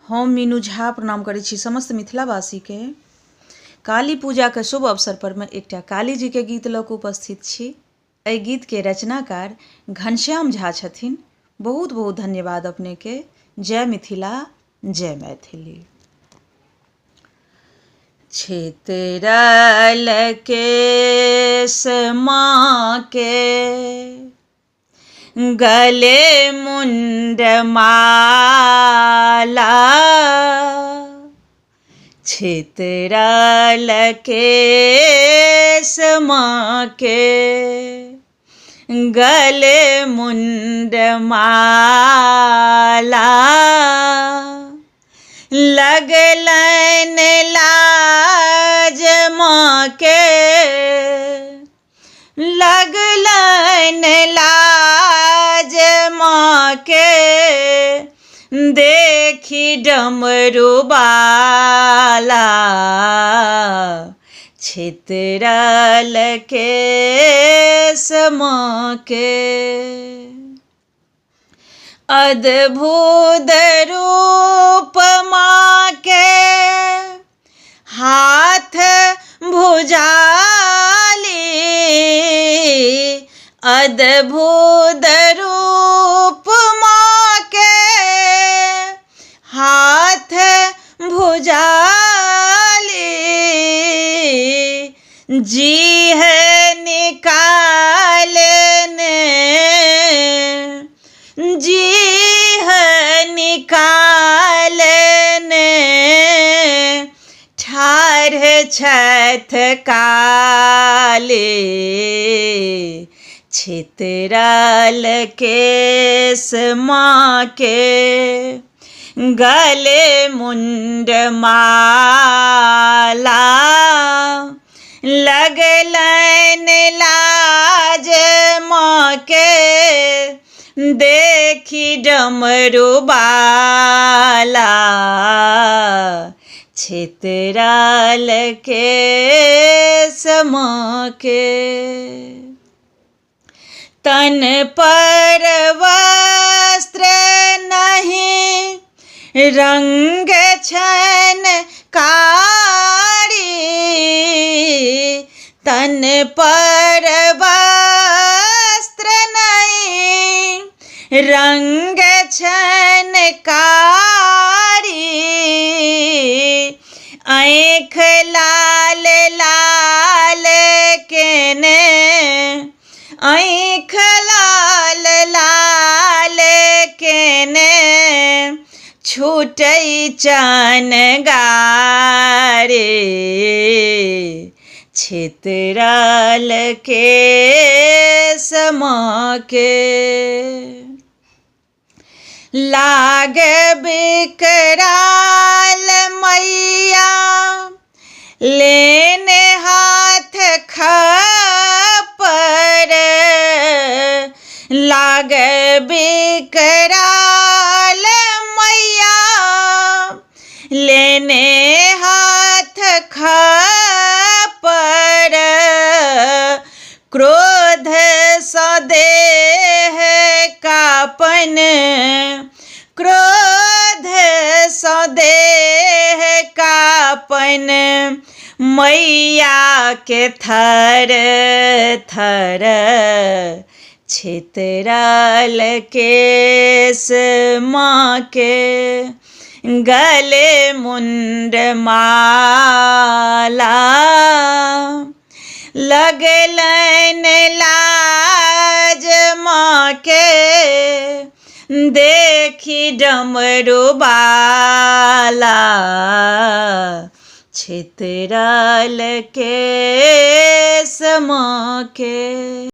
हम मीनू झा प्रणाम करै छी समस्त मिथिलावासीके। काली पूजाके शुभ अवसर परमे एकटा काली जीके गीत लऽ कऽ उपस्थित छी। एहि गीतके रचनाकार घनश्याम झा छथिन। बहुत बहुत धन्यवाद अपनेके। जय मिथिला, जय मैथिली। छितरल केश माँ के गले मुण्डमाला, छितरल केश माँ के गले मुण्डमाला, लगलनि लाज माँ के, लगलनि लाज माँ के देखि डमरू बाला, छितरल केश माँ के। अद्भुत रूप माँ के हाथ भुजाली, अद्भुत रूप माँ के हाथ भुजाली, जी है निकालने, जी है निकालने ठाढ़ छथि काली, छितरल केश माँ के गले मुण्डमाला, लगलनि लाज माँ के देखि डमरू बाला, छितरल केश माँ के। तन पर वस्त्र नहीं रंग छन कारी, तन पर वस्त्र नहीं रंग छन कारी, आँख लाल लाल केने, आँख लाल लाल केने छूटै चन गारे, छितरल केश माँ के। लागे बिकराल मैया लेने हाथ खपर, लागे बिकराल मैया लेने हाथ खपर, क्रोध सँ देह कापन, क्रोध सँ देह कापन मैया के थर थर, छितरल केश माँ के गले मुण्डमाला, लगलनि लाज माँ के देखि डमरू बाला, छितरल केश माँ के।